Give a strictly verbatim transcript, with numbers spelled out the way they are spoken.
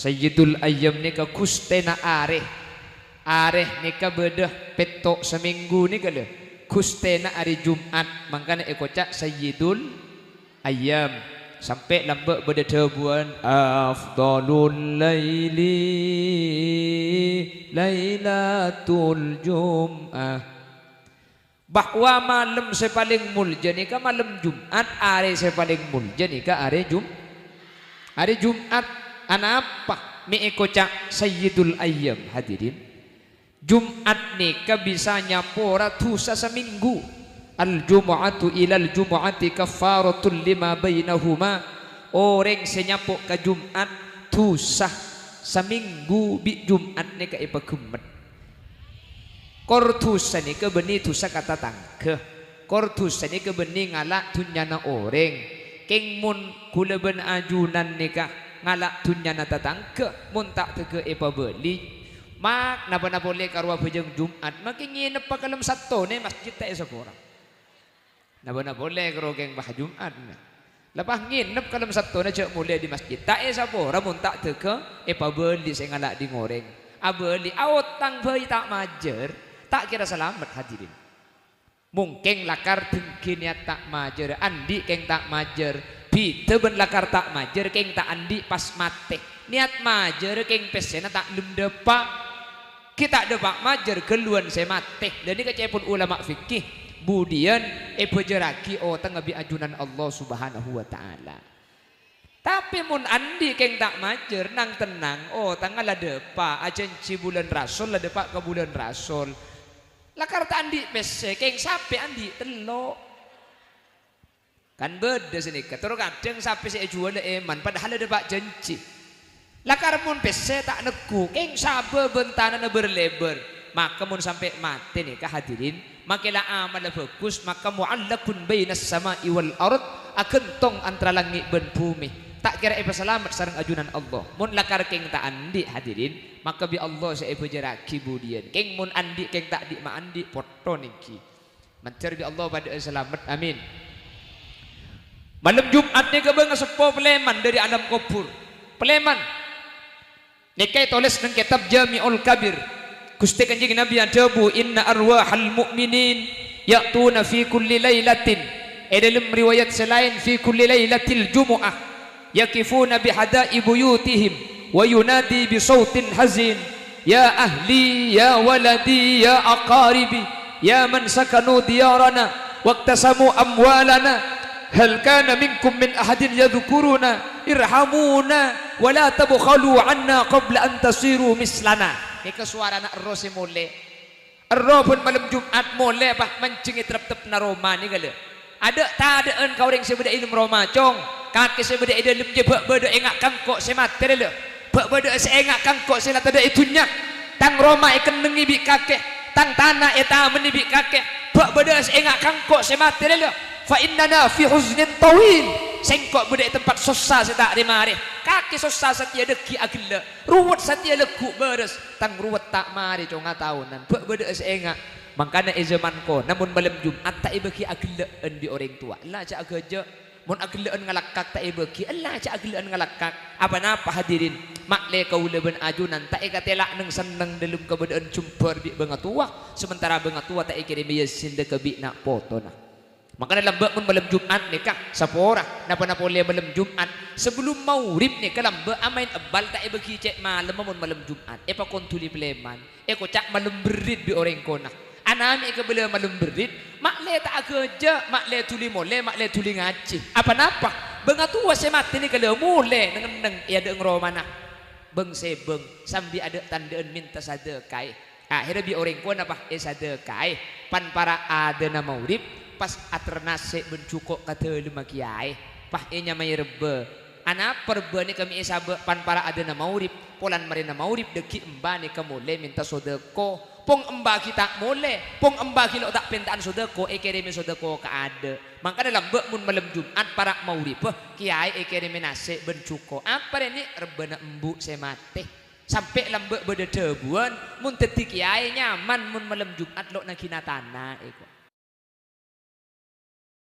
Sayyidul Ayyam nèka ghustèna arè. Arè nèka bâdâ pètto' samènggu nèka lho. Ghustèna arè Jum'at, mangkana èkoca' Sayyidul Ayyam. Sampè' lambâ' bâdâ dhâbuwân, "Afdhalul laili lailatul Jum'ah." Bahwa malem sè palèng molja nèka malem Jum'at, arè sè palèng molja nèka arè Jum-, arè Jum'at. Anapa mè' èkoca' Sayyidul Ayyam, hadirin? Jum'at nèka bisa nyapora dhusa samènggu. "Al-jumu'atu ilal jumu'ati kaffaratul lima bainahuma." Orèng sè nyapo' ka Jum'at, dhusa samènggu bi' Jum'at nèka èpaghemmet. Kor dhusa nèka bânnè dhusa ka tatangghâ. Kor dhusa nèka bânnè ngala' dhunnyana orèng. Kèng mon ghulâ bân ajunan nèka ngala' dhunnyana tatangghâ, mon ta' tèghâ èpabâli, mak-, napa-napa polè ka rowa bhâjâng Jum'at, makè ngèneppa kalem Sattonè masjid ta' èsapora. Napa-napa polè karo kèng pas Jum'at, na. Lepas ngènep kalem Sattonè jhâ' molè dâri masjid. Ta' èsapora mon ta' tèghâ èpabâli sè ngala' ding orèng. Abâli, aotang bhâi ta' majâr, ta' kèra salamet, hadirin. Mon kèng lakar denggi niyat ta' majâr, andi' kèng ta' majâr. Bhidhâ bân lakar ta' majâr, kèng ta' andi' pas matè. Niyat majâr kèng pèssèna ta' lem dâpa'. Ghi' ta' dâpa' majâr ghâlluwân sè matè. Lha nèka ca'èpon ulama fikih, budiyân èbhâjârraghi otangnga bi' ajunan Allah Subhanahu wa Ta'ala. Tapè mon andi' kèng ta' majâr, nang-tennang, otangnga la dâpa', ajhânjhi bulân rasol, la dâpa' ka bulân rasol. Lakar ta' andi' pèssè, kèng sapè andi' tello'. Kan bâdâ sanèka, terro kadhâng sapè sè èjhuwâlâ èman, padahal la dâpa' jhânjhi. Lakar mon pèssè ta' neggu', kèng sabâ bân tanana bâr-lèbâr. Maka mon sampè' matè nèka, hadirin, makè la amalla bhâghus, maka mu'allaqun bainas sama'i wal ard, aghântong antara langngè' bân bhumè. Ta' kèra èpasalamet sareng ajunan Allah. Mon lakar kèng ta' andi', hadirin, maka bi' Allah sè èbhâjârraghi budiyân. Kèng mon andi', kèng ta' andi' ma' andi', potto nèngghi. Mandhâr bi' Allah padhâ'â salamet. Amin. Malem Jum'at nèka bângaseppo palèman dâri alam kobhur. Palèman. Nèka ètolès neng kètab Jami'ul Kabir. Ghustè Kanjeng Nabi adhâbu, "Inna arwahal mu'minin ya'tuna fi kulli lailatin." È dâlem riwayat sè laèn, "Fi kulli lailatil jumu'ah." Yaqifuna bihada'i buyutihim wa yunadi bi sautin hazin, "Ya ahli, ya waladi, ya aqaribi, ya man sakanu diyarana waqtasamu amwalana, hal kana minkum min ahadin yadhkuruna? Irhamuna wa la tabkhalu 'anna qabla an tasiru mislana." Nèka sowarana erroh sè molè. Erroh bân malem Jum'at molè, pas manjheng è trep-teppna roma nèka, lho. Adâ'-tadâ'ân ka orèng sè bâdâ è dâlem roma, Cong. Kakè sè bâdâ è dâlem, jhâ' bâ'-bâdâ enga' ka engko' sè matè, lho. Bâ'-bâdâ sè enga' ka engko' sè la tadâ' è dhunnya. Tang roma èkennengngè bi' kakè, tang tana ètamennè bi' kakè. Bâ'-bâdâ sè enga' ka engko' sè matè, lho. Fa innana fi huznin tawil. Sèngko' bâdâ è tempat sossa sè ta' rè-marè. Kakè sossa satèya dhâggi' aghellâ'. Ruwet satèya lagghu' bârâs, tang ruwet ta' marè conga taonan, bâ'-bâdâ'â sè enga'. Mangkana è jhâman kona mon malem Jum'at ta' èbâghi aghellâ'ân bi' orèng towa. Ella jhâ' aghâjâ'. Mon aghellâ'ân ngalakkak ta' èbâghi, ella jhâ' aghellâ'ân ngalakkak. Apa-napa hadirin, ma'lè kaulâ bân ajunan ta' èkatèla' neng-senneng dâlem kabâdâ'ân jembhâr bi' bângatowa, sementara bângatowa ta' èkèrèmè Yasin dâ' kabi'na potona. Mangkana lambâ' mon malem Jum'at nèka, sapora, napa-napa polè malem Jum'at, sabellum maghrib nèka lambâ' amaèn ebbal ta' èbâghi cè' malemma mon malem Jum'at, èpakon dhuli palèman, èkoca' malem berrit bi' orèng kona. Anamè'è kabâlâ malem berrit, ma'lè ta' aghâjâ', ma'lè dhuli molè, ma'lè dhuli ngajhi. Apa-napa, bângatowa sè matè nèka la molè neng-enneng è adâ'eng romana. Bâng-sèbâng, sambi adâ'-tandâ'ân mènta sadâkaè. Akhèrra bi' orèng kona pas èsadâkaè, pan para' adâna maghrib, pas aterro nasè' bân jhuko' ka dâlemma kèyaè, pas ènyamaè rebbhâ. Anapa rebbhâ nèka mè' èsabâ' pan para' adâna maghrib, polana marèna maghrib dhâggi' emba nèka molè mènta sodâko. Pong emba ghi' ta' molè, pong emba ghi' lo' ta' penta'an sodâko, èkèrèmè sodâko ka adâ'. Mangkana lambâ' mon malem Jum'at para' maghribbhâ, kèyaè èkèrèmè nasè' bân jhuko'. Apa rè, Nè'? Rebbhâna embu' sè matè. Sampè' lambâ' bâdâ dhâbuwân, mon dhâddhi kèyaè nyaman mon malem Jum'at lo' nagina tana, èko.